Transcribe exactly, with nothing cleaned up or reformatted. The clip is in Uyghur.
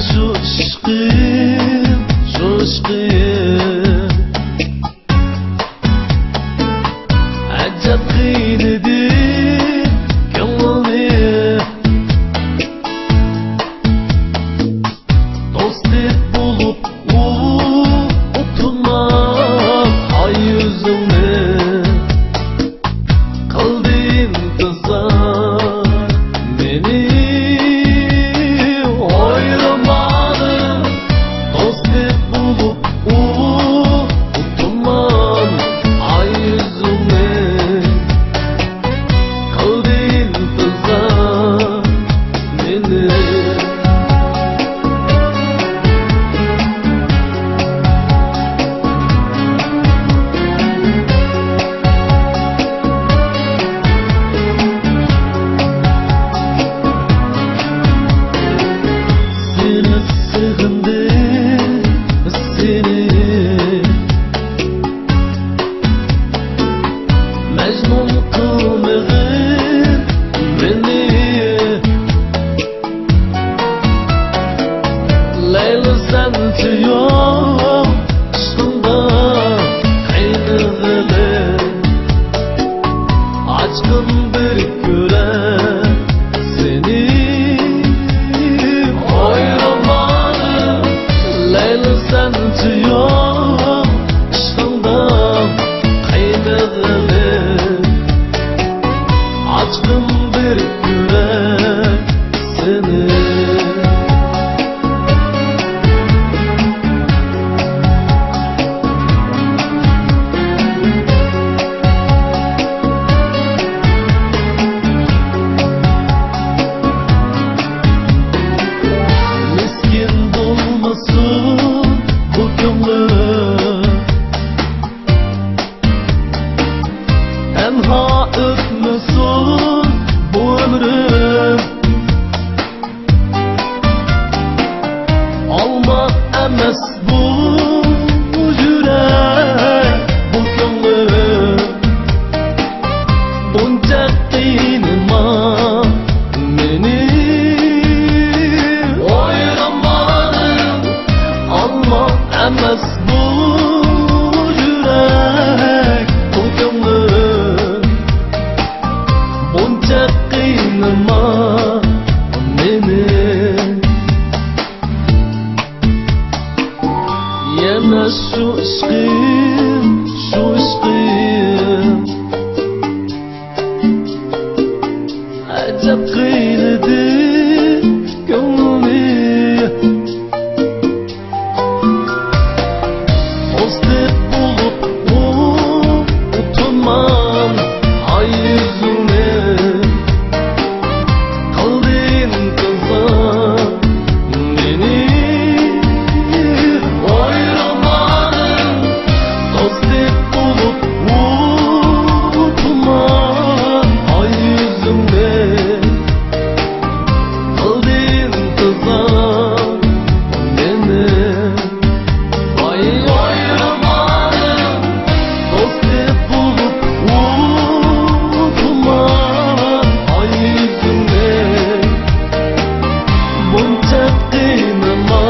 شۇ ئىشقىم، شۇ ئىشقىم، ئەجەب قىينىدى كۆڭلۈمنى. دوستى بولۇپ ئۇ، ئۇتۇلما ئاي يۈزۈڭنى. قىلدى ئىنتىزار مېنى ئويلىماي. دوستى بولۇپ ئۇ، ئۇتۇلما ئاي يۈزۈڭنى. قىلدى ئىنتىزار مېنى. سېنى سېغىندىم، سېنى. مەجنۇن قىلمىغىن مېنى. لەيلى سەنچە يوق ئىشقىڭدا قىينىغىلى. ئاچقىن بىر كۆرە سېنى ئويلىماي. لەيلى سەنچە يوق ئىشقىڭدا قىينىغىلى. ئاچقىن بىر كۆرە سېنى. مىسكىن بولمىسۇن بۇ كۆڭلۈم، تەنھا ئۆتمىسۇن بۇ ئۆمرۈم. ئالما ئەمەس بۇ يۈرەك، بۇ كۆڭلۈم. بۇنچە قىينىما مېنى ئويلىماي. ئالما ئەمەس بۇ يۈرەك، بۇ كۆڭلۈم. بۇنچە قىينىما مېنى. يەنە شۇ ئىشقىم، شۇ ئىشقىم، ئەجەب قىينىدى كۆڭلۈمنى. دوستى بولۇپ ئۇ، ئۇتۇلماي ئاي يۈزۈڭنى. قىلدى ئىنتىزار مېنى ئويلىماي. دوستى بولۇپ ئۇ، ئۇتۇلماي ئاي يۈزۈڭنى. قىلدى ئىنتىزار مېنى. ۋاي، ۋاي، ئامان، دوستى بولۇپ ئۇتۇلما ئاي يۈزۈڭنى. بۇنچە قىينىما